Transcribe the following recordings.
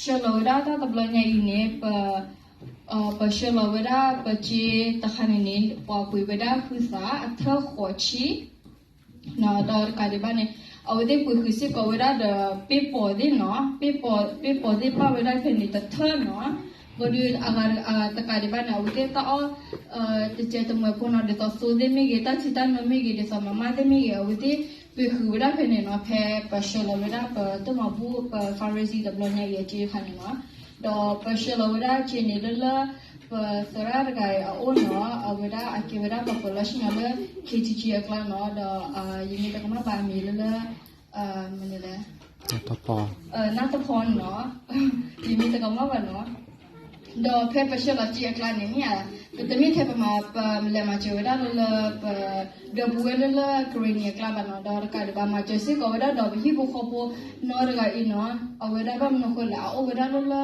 ဆှၢလီၤဝဲဒၣ်တၢ်တဘျီညါအံၤန့ၣ် ပ ပဆှၢလီၤဝဲဒၣ်ပစ့တခါန့ၣ်န့ၣ် ပှၤပှ့ၤဝဲဒၣ်ဟုသးအထၢၣ်ဃိးဆံ ဒီးတကးဒံးဘၣ်န့ၣ် အဝဲသ့ၣ်ပှ့ၤဃုာ်စ့ၢ်ကီးဝဲဒၣ်ဒီး ပ့ၢ်ပိာ်သ့ၣ်နီၤ, ပ့ၢ်ပိာ်သ့ၣ်ပာ်ဝဲဒၣ်ဖဲန့ၣ်တထၢၣ်နီၤ, ဘၣ်ဒီးအဂၤတကးဒံးဘၣ်န့ၣ် အဝဲသ့ၣ်တၢ်အီၣ် တစဲးတမှဲၤဖိနီၤ ဒ်သိးသိသ့ၣ်မ့ၢ်ဂ့ၤ တၢ်ထံတၢ်နိမ့ၢ်ဂ့ၤ ဒ်သိးမၤမၢ်သ့ၣ်မ့ၢ်ဂ့ၤ အဝဲသ့ၣ်ပှ့ၤဃုာ်ဝဲဒၣ်ဖဲန့ၣ်နီၤ, ဖဲပဆှၢလီၤဝဲဒၣ်ပတၢ်မၤဘူၣ် ပ fundraising တဘျီညါအံၤအစ့တခါန့ၣ်နီၤ, ဒီးပဆှၢလီၤဝဲဒၣ်စ့န့ၣ်လၢလၢ ပသရၣ်တဂၤအံၤအအိၣ်နီၤ, အဝဲဒၣ်အကဲဝဲဒၣ်ပှၤပၢၤလီၢ်ဆ့ၣ်နီၤလၢ K T G အကျါနီၤ, ဒီးယမ့ၢ်တကမၣ်ဘၣ်အမံၤလၢလၢ မနုၤလဲၣ် နၢ်တဖီန့ၣ်နီၤ, ယမ့ၢ်တကမၣ်ဘၣ်နီၤ, ဒီးဖဲပဆှၢလီၤစ့အကျါန့ၣ်မ့ၢ်ဧါ, ပတမ့ၢ်ထဲပမၤ ပလဲၤမၤစၢၤဝဲဒၣ်လၢလၢ ပ ဒီပုၢ်ဝဲၢ်လၢလၢ ကရ့ၣ်နံၤအကျါဘၣ်နီၤ, ဒီးတကးဒံးဘၣ် မၤစၢၤစ့ၢ်ကီးဝဲဒၣ်ဒီးပဟံၣ်ဖိဃီဖိနီတဂၤအံၤနီၤ, အဝဲဒၣ်ဘၣ်မနုၤဃိလဲၣ် အအိၣ်ဝဲဒၣ်လၢလၢ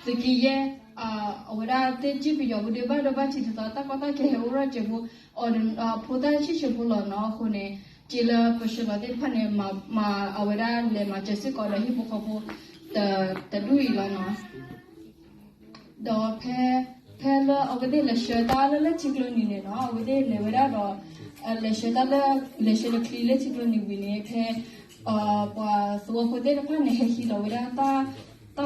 သုးက့ယဲၢ် အဝဲဒၣ်သ့ၣ်စံၣ်ပယီၤပူၤဒီး ဘၣ်ဒိဘၣ်ထံးဒ်သိးတၢ်ကီတၢ်ခဲဟဲအိၣ်ထီၣ်စဲးဖိ အီၤဒီး ဖိသၣ်ဆံၣ်စဲးဖိလီၤနီၤ, အဃိန့ၣ် စ့လၢပဆှၢလီၤသ့ၣ်တဖၣ်န့ၣ် မၤ အဝဲဒၣ်လဲၤမၤစၢၤစ့ၢ်ကီးဒီးဟံၣ်ဖိဃီဖိ တဒူၣ်အံၤလီၤနီၤ. ဒီးဖဲ ဖဲလၢအဝဲသ့ၣ်လဲၤဆှၢတၢ်လၢလၢထံကျိနံၤန့ၣ်နီၤ, အဝဲသ့ၣ်လဲၤဝဲဒၣ်ဒီး လဲၤဆှၢတၢ်လၢ လဲၤဆှၢလၢချံလၢထံကျိနံၤဝံၤန့ၣ် ဖဲ ပှၤသဝီဖိသ့ၣ်တဖၣ်န့ၣ် ဟဲဟံးလီၤဝဲဒၣ် တၢ်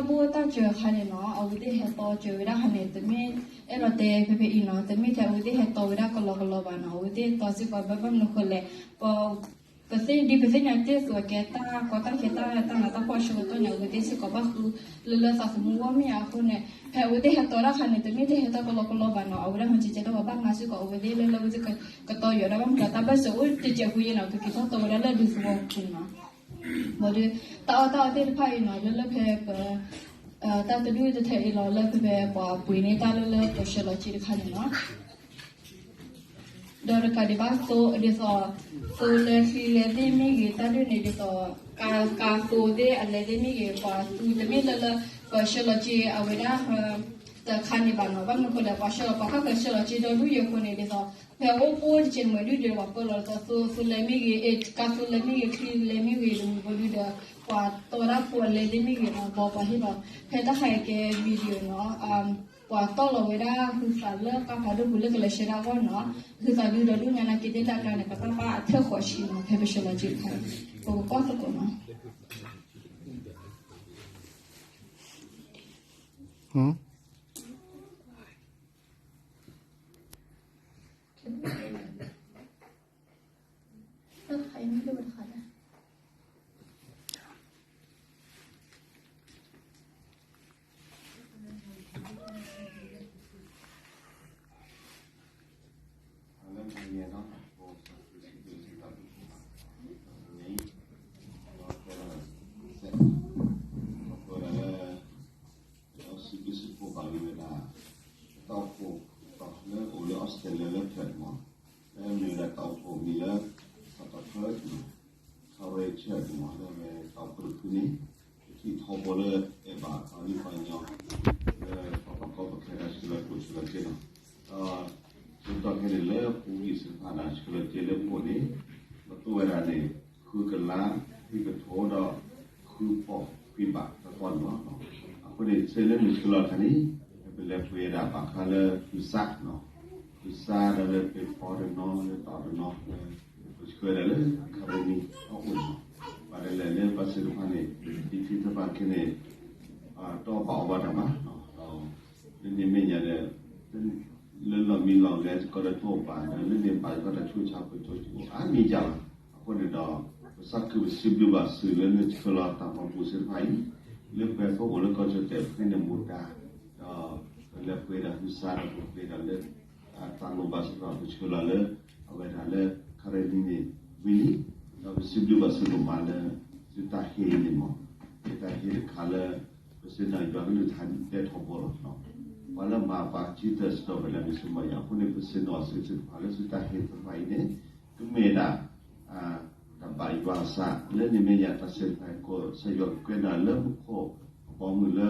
ဘိၣ်တၢ်စၢၤအခါန့ၣ်နီၤ, အဝဲသ့ၣ်ဟဲတီစၢၤဝဲဒၣ်ခါန့ၣ် တမ့ၢ်အဲၣ်ဒိးတဲဖဲဖဲအံၤနီၤ, တမ့ၢ်ထဲအဝဲသ့ၣ်ဟဲတီဝဲဒၣ်ကလီကလီဘၣ်နီၤ, အဝဲသ့ၣ်တီစ့ၢ်ကီးဘၣ် ဘၣ်မနုၤဃိလဲၣ် ပ ပသ့ၣ်ဒ်ပသ့ၣ်ညါတ့ၢ်အသိး အကဲတၢ်ကီတၢ်ခဲတၢ် တၢ်နးတၢ်ဖှီၣ်အဆၢကတီၢ်န့ၣ် အဝဲသ့ၣ်စ့ၢ်ကီးဘၣ်ဃုလၢလၢသးသမူဂီၢ်မ့ၢ်ဧါအဃိန့ၣ် ဖဲအဝဲသ့ၣ်ဟဲတီတၢ်ခါန့ၣ် တမ့ၢ်ထဲဟဲတီကလီကလီဘၣ်နီၤ, အဝဲဒၣ်မၤစၢၤကဲထီၣ်ပှၤဘၣ်မၤစ့ၢ်ကီး အဝဲသ့ၣ်လၢလၢဝဲသ့ၣ်ကတီယိာ်ဒၣ်ဘၣ်မတၤ တၢ်ဘၢၣ်စၢၤအိၣ်တစဲးဖိယဲၢ်နီၤ ကက့ၤထီၣ်တီဝဲဒၣ်လၢဒူသဝီပူၤနီၤ. ဘၣ်ဒီး တၢ်အီၣ်တၢ်အီသ့ၣ်တဖၣ်အံၤနီၤ လၢလၢဖဲပ တၢ်တဒူၣ်တထၢအံၤလီၤ လၢဖဲဖဲပှၤပှ့ၤန့ၢ်တၢ်လၢလၢပဆှၢလီၤစ့တခါန့ၣ်နီၤ. ဒီးတကးဒံးဘၣ်သိ ဒ်သိး သိလဲချံလဲသ့ၣ်မ့ၢ်ဂ့ၤ တၢ်ဒ်န့ၣ်ဒ်သိး ကါ ကါသိသ့ၣ်အလဲသ့ၣ်မ့ၢ်ဂ့ၤ ပှၤသူတမ့ၢ်လၢလၢ ပဆှၢလီၤစ့အဝဲဒၣ် တခါန့ၣ်ဘၣ်နီၤ, ဘၣ်မနုၤဃိလဲၣ် ပှၤဆှၢလီၤ ပှၤခီၣ်ဃၢၤဆှၢလီၤစ့ဒီဒူၣ်ယဲၢ်အဃိန့ၣ်ဒ်သိး ဖဲအိၣ်ပိၢ်တစဲးမုၢ်ဒုၣ်ဒီး ပှၤပၢလီၤဒ်သိး သိ သိလဲမ့ၢ်ဂ့ၤ ကါသိလဲမ့ၢ်ဂ့ၤ ချံလဲမ့ၢ်ဂ့ၤ ဒ်မုၢ်ဘိဒုဒီး ပှၤတီဝဲဒၣ်ဖိအလဲသ့ၣ်မ့ၢ်ဂ့ၤနီၤ ဘီပှၤဟ့ၣ်လီၤ ဖဲတၢ်ခါအံၤကဲ video နီၤ ပှၤတီၢ်လီၤဝဲဒၣ်ဟုသးလၢကါဖးဒိၣ်ပူၤလၢကလဲၤဆှၢဒၣ်အဂီၢ်နီၤ, ဟုသးဒုဒီဒူၣ်ညါနာ်က့သ့ၣ်လၢအကျါန့ၣ် ပတၢ်ဘၣ်အထၢၣ်ဃိးဆံနီၤ ဖဲပဆှၢလီၤစ့တခါအံၤ ပကကွၢ်သကိးနီၤ.တၢ်အိၣ်ဖှိၣ်လၢအိၣ်လၢ Australia လၢ Perth မး, လၢမ့ၢ်ဝဲဒၣ်တၢ်အိၣ်ဖှိၣ်မံၤလၢ Doctor Perth မး, Courage Church မး လၢအဝဲတၢ်အိၣ်ဖှိၣ်တဖုန့ၣ် ပထံၣ်ထီဘိလၢအဲၣ်ဘၣ်ပှၤဂ့ၢ်ပှၤညီ လၢပှၤဘၣ်ကီဘၣ်ခဲဒီးဆှၢလီၤကျိၣ်ဆှၢလီၤစ့နီၤ, ဒီးဆၢကတီၢ်ခဲအံၤန့ၣ်လၢပူၤကွံာ်သ့ၣ်တဖၣ်န့ၣ် ဆှၢလီၤစ့လၢပအိၣ်န့ၣ် ပတိၢ်ဝဲဒၣ်န့ၣ် ဃုကလး ဃုကထိဒီး ဃုဖီၣ်ဃုဘးတသီန့ၣ်လီၤ. အဃိန့ၣ် စ့လၢနုာ်ဆှၢလီၤတခါန့ၣ် ပလဲၤပှ့ၤဒၣ်ဘၣ်ဃးလၢ ဟုသး ဟုသးဒီးလၢပ့ၤဖီတနီၤ လၢတၢ်တနီၤ ပဆှၢဒၣ်လၢ academy အအိၣ်န့ၣ်လီၤ. ဘၣ်ဒ်လဲၣ်လၢပှၤသ့ၣ်တဖၣ်န့ၣ် ဒ်သ့ၣ်တဖၣ်ခဲန့ၣ် တီၢ်ဘၣ်အီၤဘၣ်တၢ်ဘၣ် လၢန့ၣ်မဲာ်ညါဒီး လၢလီၢ်မံလီၢ်လဲၤစ့ၢ်ကီးဒီးတအိၣ်ဘၣ်ဒီး လၢန့ၣ်ဘၣ်စ့ၢ်ကီးတၢ်ဆူးတၢ်ဆါ ပတိၢ်စ့ၢ်ကီးအါမံၤဒ်လီၤ. အဃိန့ၣ်ဒီး ပသးခုပစံးဘျုးဘၣ်သုလၢနုာ်ဆှၢလီၤတၢ်မၤဘူၣ်သ့ၣ်တဖၣ်အံၤ လၢပှၤဖီခိၣ်လၢကီၢ်ကၠီၣ်တဲာ်ဖဲန့ၣ်မူဒါ ဒီးပလဲၤပှ့ၤဒၣ်ဟုသးဒီးပပှ့ၤဒၣ်လၢ တၢ်လိၣ်ဘၣ်စ့ၢ်ကီး ပဆှၢလီၤလၢ အဝဲဒၣ်လၢ ခရံာ်နံၤန့ၣ်ဝံၤလံ, ဒီးပစံးဘျုးဘၣ်သုဒိၣ်မးလၢ သုတၢ်ဟ့ၣ်န့ၣ်မး, သုတၢ်ဟ့ၣ်တခါလၢ ပစ့ၢ်နီၣ်ယွၤကလုၢ်ကထါတဲထီဘိလီၤ. ပှၤလၢမၤပာ်စံတၢ်စ့ၢ်ကီးဝဲလၢမ့ၢ်ဆူမဲာ်ညါအဃိန့ၣ် ပစ့ၢ်နီၣ်အီၤစုသ့ၣ်တဖၣ်လၢသုတၢ်ဟ့ၣ်သ့ၣ်တဖၣ်အံၤန့ၣ် ကမ့ၢ်ဒၣ် တၢ်ဘၣ်ယွၤအသး လၢန့ၣ်မဲာ်ညါတၢ်စ့ၢ်တဖၣ်အံၤ ကစၢ်ယွၤကကွဲးဒၣ်လၢမူခိၣ်အဘီအမုၢ်လၢ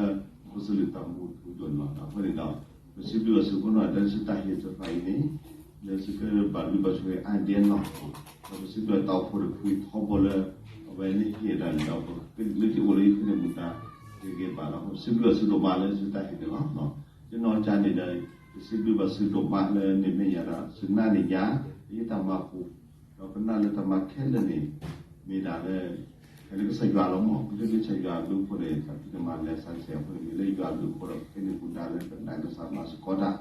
ဖိသလုးတၢ်မူထူယိာ်န့ၣ်လီၤ. အဃိန့ၣ်ဒီး ပစံးဘျုးဘၣ်သုအဃိန့ၣ် လၢသုတၢ်ဟ့ၣ်သ့ၣ်တဖၣ်အံၤန့ၣ် လၢသုကဘၣ်ဘျုးဘၣ်ဆိၣ်ဂ့ၤအါဒဲးလီၤ. ဒီးပစံးဘျုးတၢ်အိၣ်ဖှိၣ်တဖုထီဘိလၢ အဝဲန့ၣ်ဟ့ၣ်ဒၣ်န့ၣ်ဒီး ပကလုၢ်ကအိၣ်လၢယဃ့န့ၣ်မူဒါ တဂ့ၤဘၣ်လီၤ. ပစံးဘျုးဘၣ်သုဒိၣ်မးလၢသုတၢ်ဟ့ၣ်န့ၣ်လီၤ. ယနီၢ်ကစၢ်န့ၣ်ဒီး ပစံးဘျုးဘၣ်သုဒိၣ်မးလၢန့ၣ်မ့ၢ်ယၤဒီး သုနာ်န့ၢ်ယၤ ယတၢ်မၤပူၤ, ဒီးပနာ်လၢတၢ်မၤခဲလၢာ်န့ၣ် မ့ၢ်ဒၣ်လၢ ဖဲလၢကစၢ်ယွၤလီၤမး, ပဒိးန့ၢ်ကစၢ်ယွၤအဘျုးအဖှိၣ်န့ၣ် တၢ်ဖံးတၢ်မၤလဲၤဆံးဆံးအဃိန့ၣ် မ့ၢ်လၢယွၤအဘျုးအဖှိၣ်ဒီး ပကဲန့ၢ်ပူၤဒၣ်လၢပနာ်ကစၢ်မၤသကိးတၢ်,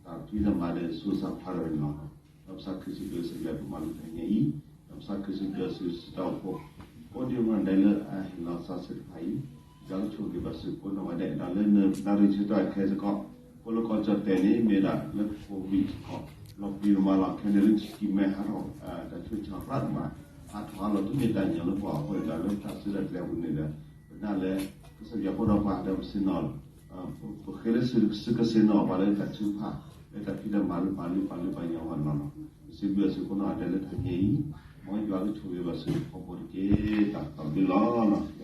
တၢ်ဖံးတၢ်မၤလၢစိၤစးဖျါထီၣ်န့ၣ်လီၤ. ဒီးပသးခုစံးဘျုးကစၢ်ယွၤဒိၣ်မးလၢတၢ်ညါအံၤ, ဒီးပသးခုစံးဘျုးစုတၢ်အိၣ်ဖှိၣ် အိၣ်ဒံးဝဲဒၣ်လၢအဟ့ၣ်လီၤသးစ့ၢ်တဖၣ်အံၤ, ယွၤကဆိၣ်ဂ့ၤဘၣ်သုကိးနီၢ်ဂၤဒဲး ဒီးလၢနနၣ်ရံၣ်ဆၢကတီၢ်ခဲအံၤစ့ၢ်ကီး, ပလီၢ်ကီၢ်ကၠီၣ်တဲာ်န့ၣ် မ့ၢ်ဒၣ်လၢ COVID တခီ, လီၤပျံၤမးလီၤ ခဲန့ၣ်လၢ ကမ့ၢ်ဟးထီၣ် တၢ်ဆူးတၢ်ဆါအကျါတမး, ဟးထီၣ်ဟးလီၤတမ့ၢ်တၢ်ညီလၢပှၤအဃိန့ၣ်ဒီး လၢတၢ်စုလၢ်ကျဲအပူၤန့ၣ်ဒီး ပနာ်လၢ ကစၢ်ယွၤအိၣ်ဒီးပှၤဒီးပဆ့ၣ်နီၤ ပဃ့လၢစုကဆ့ၣ်နီၤပှၤလၢတၢ်ထုကဖၣ် လၢတၢ်ဖံးတၢ်မၤလၢပှၤလုၢ်ပှၤလုၢ်ပှၤပှၤကညီအဂီၢ်န့ၣ်လီၤ. ပစံးဘျုးဘၣ်သုကိးနီၢ်ဂၤဒဲးလၢတၢ်ညါအံၤ, မ်ယွၤကဆိၣ်ဂ့ၤဘၣ်သုထီဘိတက့ၢ်. တၢ်သးဘျုးလီၤ.